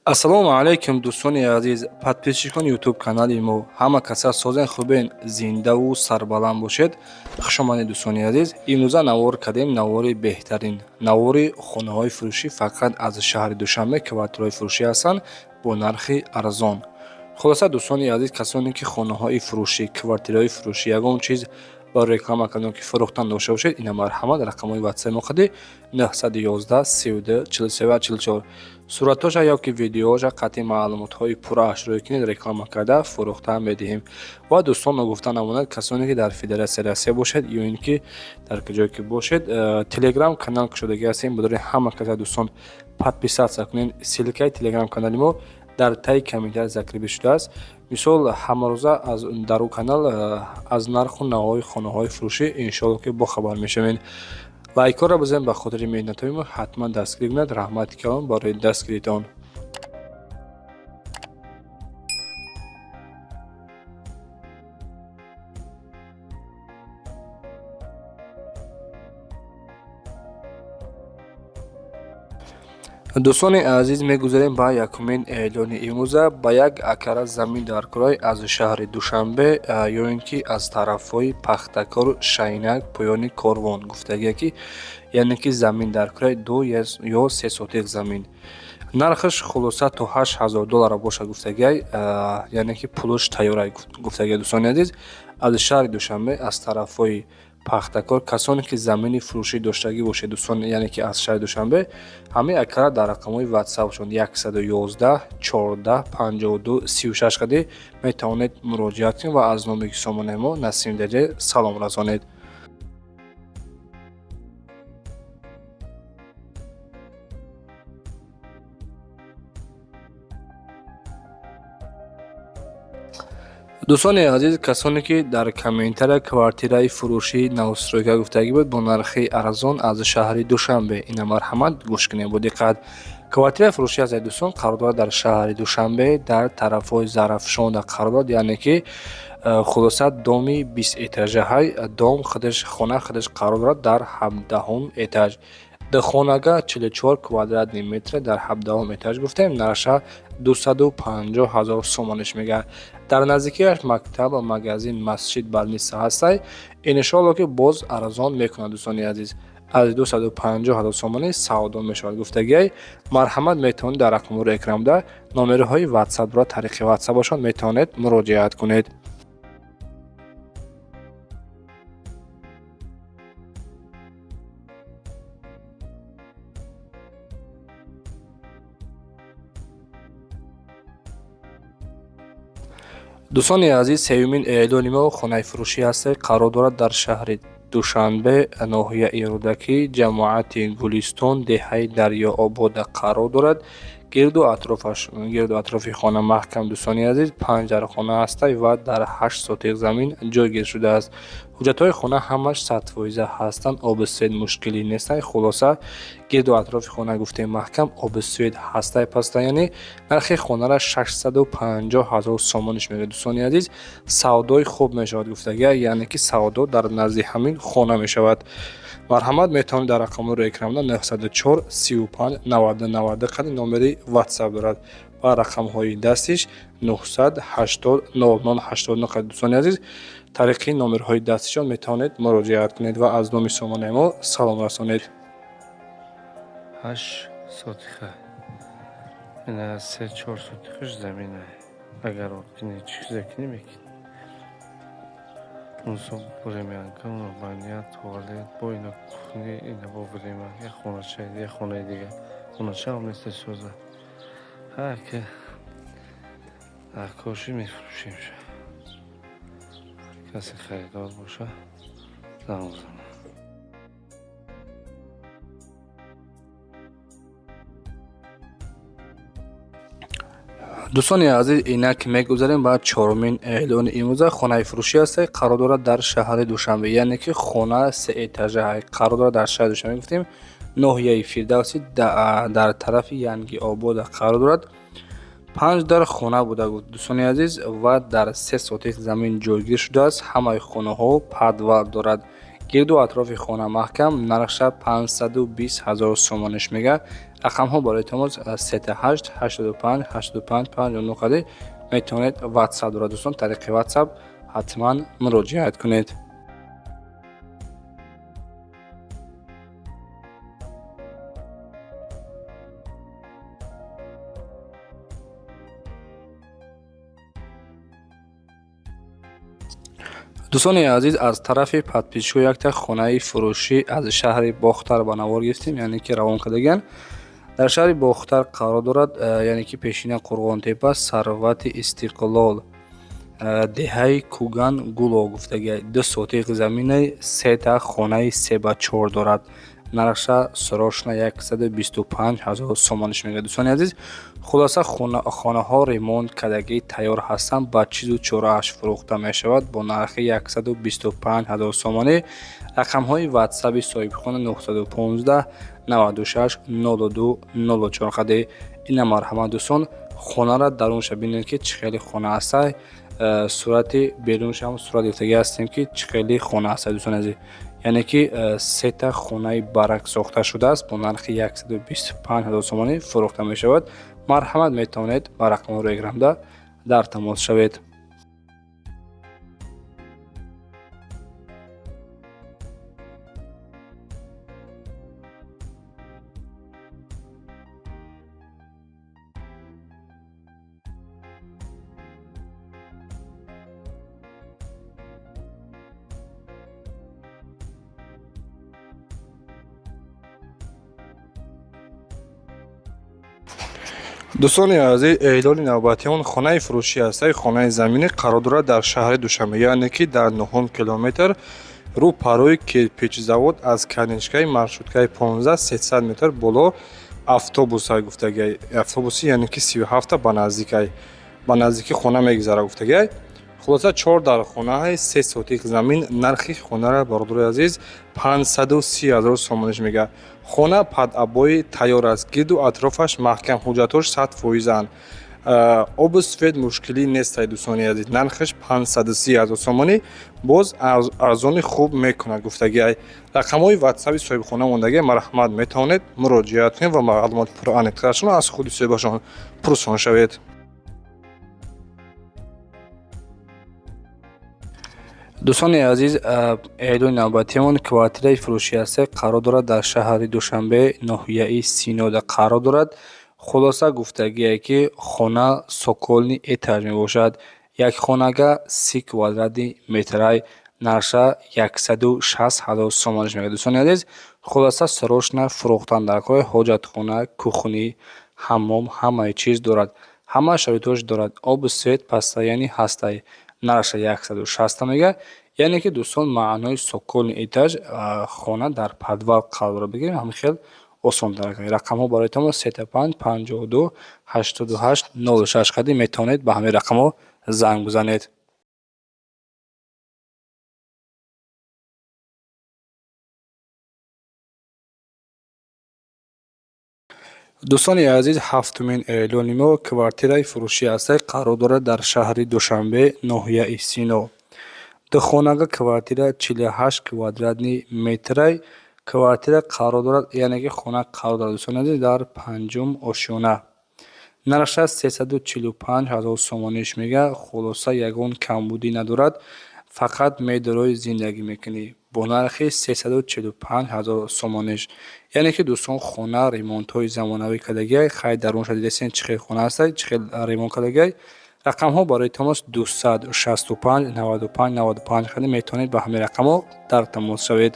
Ассалому алайкум, дӯстони азиз, подписчикони Ютуб канали мо. Ҳама каса созен, хубен, зиндаву сарбаланд бошед. Хушомадед, дӯстони азиз. Имрӯза навор кардем, навори беҳтарин, навори хонаҳои фурӯшӣ фақат аз шаҳри Душанбе, квартираҳои фурӯшӣ ҳастанд бо нархи арзон. Хулоса, дӯстони азиз, касоне ки хонаҳои фурӯшӣ, квартираҳои фурӯшӣ, ягон чиз барои реклама кардан ки фурӯхтан дошта бошед, ина марҳамат, рақамҳои ватсаи мо қади 911 32 43 44. Суратҳоша ё ки видеоша қатъи маълумотҳои пуррааш рӯй кунед, реклама карда фурӯхта медиҳем. Ва дӯстон, ногуфта намонад, касоне ки дар Федератсияи Россия бошед ё ин ки дар куҷое ки бошед, Телеграм канал кушодагӣ ҳастем. Бидоред, ҳама каса, дӯстон, подписаться кунед. Ссылкаи Телеграм канали мо дар таи комментария закрепить шудааст. Мисол, ҳамарӯза аз дар ӯ канал аз нарху навои хонаҳои фурӯшӣ, иншоалло, ки бохабар мешавед. Лайкҳоро бизанед, ба хотири меҳнатҳои мо ҳатман дастгирӣ кунед. Раҳмати калон барои дастгиритон. Дӯстони азиз, мегузарем ба якумин эълони имрӯза. Ба як акара замин дар кӯрай аз шаҳри Душанбе ё ин ки аз тарафҳои Пахтакор, Шайнак, поёни Корвон гуфтагия, ки яъне ки замин дар кӯрай 2 ё 3 сотих замин, нархаш хулоса то 8000 доллара бошад гуфтагиай, яъне ки пулуш тайёрай гуфтагия. Дӯстони азиз, аз шаҳри Душанбе, аз тарафҳои Пахтакор касоне ки замини фурӯшӣ доштагӣ бошед, дӯстон, яъне ки аз шаҳри Душанбе, ҳамаи акара дар рақамҳои ватсапшон 111 14 52 36 қади метавонед муроҷиат кунед ва аз номи сомонаи мо Насим Деҷе салом расонед. Дӯстони азиз, касоне ки дар комментария квартираи фурӯшии новостройка гуфтагӣ буд бо нархи арзон аз шаҳри Душанбе, ина марҳамат, гӯш кунед бо диққат. Квартираи фурӯшӣ аз дӯстон қарор дорад дар шаҳри Душанбе, дар тарафҳои Зарафшонда қарор дорад, яъне ки хулоса, доми бистэтажаҳай. Дом худаш, хона худаш қарор дорад дар 17-ум этаж. Духонага, 44 квадратный метр, дар 17-ум этаж гуфтем, нархша 250 000 сомониш мегардад. Дар наздикиаш мактаб, магазин, масҷид, больница ҳастай. Иншоалло, ки боз арзон мекунад. Дӯстони азиз, аз 250 000 сомонӣ савдо мешавад гуфтагиай. Марҳамат, метавонед дар рақамҳои экранда номерҳои ватсапро, тариқи ватсапашон метавонед муроҷиат кунед. Дӯстони азиз, сеюмин эълони мо хонаи фурӯшӣ ҳаст, қарор дорад дар шаҳри Душанбе, ноҳияи Рӯдакӣ, ҷамоати Гулистон, деҳаи Дарёобода қарор дорад. Гирду атрофи хона маҳкам. Дӯстони азиз, панҷ дар хона ҳастай ва дар 8 сотих замин ҷойгир шудааст. Ҳуҷҷатҳои хона ҳамаш 100% ҳастанд, обу свет мушкилӣ нестай. Хулоса, гирду атрофи хона гуфтем маҳкам, обу свет ҳастай паста. Яъне нархи хонара 650 000 сомониш мегӯяд. Дӯстони азиз, савдои хуб мешавад гуфтагия, яъне ки савдо дар назди ҳамин хона мешавад. Марҳамат, метавонед дар рақамҳои экранда 904 35 90 90 қади номери ватсап дорад ва рақамҳои дастиш 980 00 89 қади. Дӯстони азиз, тариқи номерҳои дастишон метавонед муроҷиат кунед ва аз номи сомонаи мо салом расонед. 8 сотиха, ина 3-4 сотихаш замина. Агар кини чизе кини мекин, унсо времянка, баня, туалет, бо ина кухня, ина бо времянка, як хонача, як хонаи дига, хонача ҳам нест соза. Ҳар ки дар коши мефурӯшем, касе харидор боша, занг бизанад. Дӯстони азиз, инак мегузарем ба чорумин эълони имрӯза. Хонаи фурӯшӣ аст, қарор дорад дар шаҳри Душанбе, яъне ки хона сеэтажа қарор дорад дар шаҳри Душанбе, гуфтем, ноҳияи Фирдавсӣ, дар тарафи Янгиобода қарор дорад. Панҷ дар хона буда, дӯстони азиз, ва дар 3 сотих замин ҷойгир шудааст. Ҳамаи хонаҳо подвал дорад. Гирду атрофи хона маҳкам, нархша 520 ҳазор сомониш мега. Рақамҳо барои тамос 38 85 85 59 қади метавонед WhatsApp дорад дӯстон, тариқи WhatsApp ҳатман муроҷиат кунед. Дӯстони азиз, аз тарафи подписчико якта хонаи фурӯшӣ аз шаҳри Бохтар ба навор гирифтем, яъне ки равон кардагиан. Дар шаҳри Бохтар қарор дорад, яъне ки пешина Қурғонтепа, Сарвати Истиқлол, деҳаи Куган Гуло гуфтагиай. 2 сотиқ заминаи, сета хонаи 3 ба 4 дорад. Нархша срочно 125 ҳазор сомониш мегӯяд, дӯстони азиз. Хулоса, хонаҳо ремонт кардагӣ тайёр ҳастанд, ба чизу чорааш фурӯхта мешавад бо нархи 125 ҳазор сомонӣ. Рақамҳои ватсаби соҳибхона 915 96 02 04 қади. Ина марҳамат, дӯстон, хонара дарунша бинед, ки чӣ хеле хона ҳастай. Сурати беруншам сурат гирифтагӣ ҳастем, ки чӣ хеле хона ҳастай, дӯстони азиз. Яъне ки сета хонаи барак сохта шудааст, бо нархи 125 ҳазор сомонӣ фурӯхта мешавад. Марҳамат, метавонед ба рақамҳои рӯи дар тамос шавед. Дӯстони азиз, эълони навбатиён хонаи фурӯшӣ ҳастаи хонаи заминӣ қарор дорад дар шаҳри Душанбе, яъне ки дар нуҳум километр, рӯ парои кирпичзавод, аз конечкаи маршруткаи 15 300 метр боло автобусай гуфтагиай. Автобуси, яъне ки 37-та ба наздикай, ба наздики хона мегузара гуфтагиай. Хулоса, чор дар хонаҳаи, 3 сотиқ замин. Нархи хонара, бародарои азиз, 530 ҳазор сомониш мега. Хона под обои тайёр аст, гирду атрофаш маҳкам, ҳуҷҷатҳош 100%-анд, обу свет мушкилӣ нестай, дӯстони азиз. Нархаш 530 ҳазор сомонӣ, боз арзони хуб мекунад гуфтагиай. Рақамҳои ватсаби соҳибхона мондагиай, марҳамат, метавонед муроҷиат кунед ва маълумоти пурра аз худи соҳибашон пурсон шавед. Дӯстони азиз, эълони навбатиамон квартираи фурӯшӣ ҳаста, қарор дорад дар шаҳри Душанбе, ноҳияи Синода қарор дорад. Хулоса, гуфтагие ки хона цокольный этаж мебошад, як хонага 30 квадратный метрай, нархша 160 ҳазор сомониш мегӯяд, дӯстони азиз. Хулоса, срочно фурӯхтан дар кор. Ҳоҷатхона, кухни, ҳаммом, ҳамаи чиз дорад, ҳама шароитҳош дорад, обу свет постоянный ҳастай. Нархша 160 мегӯяд. Яъне ки, дӯстон, маънои цокольный этаж хона дар подвал қарор дорад, бигирем, ҳамин хел осонтар. Рақамҳо барои тамос 35 52 88 06 қади, метавонед ба ҳамин рақамҳо занг бизанед. Дӯстони азиз, ҳафтумин эълони мо квартираи фурӯшӣ ҳастай, қарор дорад дар шаҳри Душанбе, ноҳияи Сино. Духонага квартира 48 квадратный метрай. Квартира қарор дорад, яъне ки хона қарор дорад, дӯстони азиз, дар панҷум ошёна. Нархша 345 ҳазор сомониш мега. Хулоса, ягон камбудӣ надорад, фақат медорои зиндагӣ мекунӣ бо нархи 345 ҳазор сомониш. Яъне ки, дӯстон, хона ремонтҳои замонавӣ кардагиай. Хай, дарунша дидастен, чӣ хел хона ҳастай, чӣ хел ремонт кардагиай. Рақамҳо барои тамос 265 95 95 қади, метавонед ба ҳамин рақамҳо дар тамос шавед.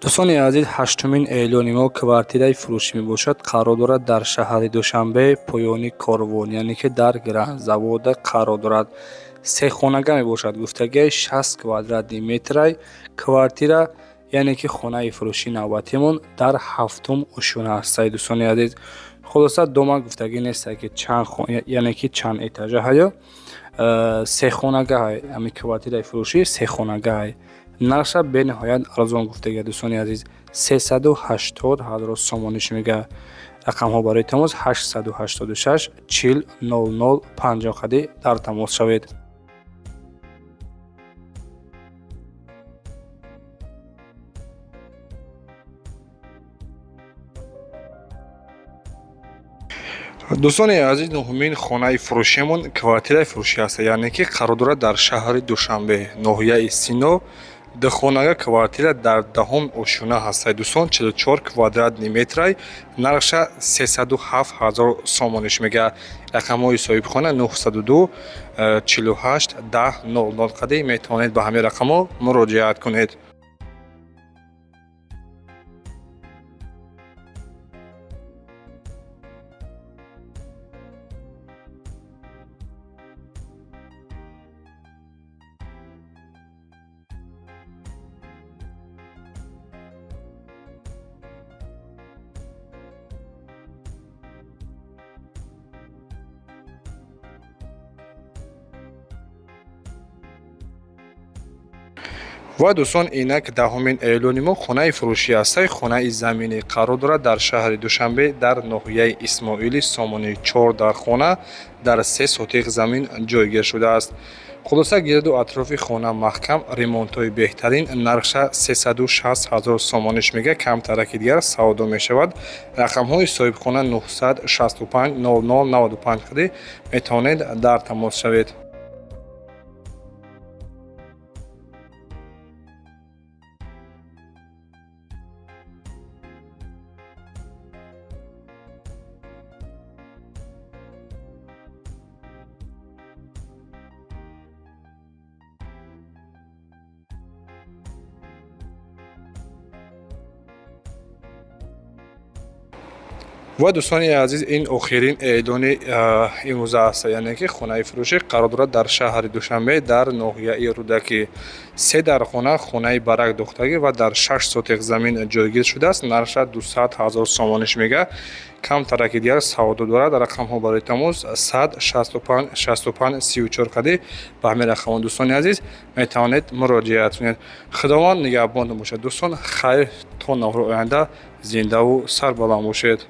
Дӯстони азиз, ҳаштумин эълони мо квартираи фурӯшӣ мебошад, қарор дорад дар шаҳри Душанбе, поёни Корвон, яъне ки дар Гранзавода қарор дорад. Сехонага мебошад гуфтагиай, 60 квадратный метрай квартира. Яъне ки хонаи фурӯшии навбатимон дар ҳафтум ошёна ҳастай, дӯстони азиз. Хулоса, дома гуфтагӣ нестай, ки чанд, яъне ки чанд этажа ҳаё. Сехонага ҳай, ҳамин квартираи фурӯшӣ сехонага ҳай. Нархша бениҳоят арзон гуфтагия, дӯстони азиз, 380 ҳазор сомониш мега. Рақамҳо барои тамос 886 40 00 50 қади дар тамос шавед. Дӯстони азиз, нуҳумин хонаи фурӯшиамон квартираи фурӯшӣ аст, яъне ки қарор дорад дар шаҳри Душанбе, ноҳияи Сино. Духонага квартира дар 10-ум ошёна ҳастад, дӯстон, 44 квадратный метрай, нархша 307 ҳазор сомониш мега. Рақамҳои соҳибхона 902 48 10 00 қади метавонед ба ҳамин рақамҳо муроҷиат кунед. Ва дӯстон, инак 10-умин эълони мо хонаи фурӯшӣ ҳастай. Хонаи заминӣ қарор дорад дар шаҳри Душанбе, дар ноҳияи Исмоили Сомонӣ. Чор дар хона дар 3 сотиқ замин ҷойгир шудааст. Хулоса, гирду атрофи хона маҳкам, ремонтҳои беҳтарин, нархша 360 ҳазор сомониш мега, камтараки дигар савдо мешавад. Рақамҳои соҳибхона 965 00 95 қади метавонед дар тамос шавед. Ва дӯстони азиз, ин охирин эълони имрӯза аст, яъне ки хонаи фурӯшӣ қарор дорад дар шаҳри Душанбе, дар ноҳияи Рӯдакӣ. Се дар хона, хонаи барак духтагӣ ва дар 6 сотиқ замин ҷойгир шудааст. Нархша 200 ҳазор сомониш мега, камтараки дигар савдо дорад. Рақамҳо барои тамос 165 65 34 қади ба ҳамин рақамҳо, дӯстони азиз, метавонед муроҷиат кунед. Худованд нигаҳбон бошад, дӯстон. Хайр, то наври оянда зиндаву сарбаланд бошед.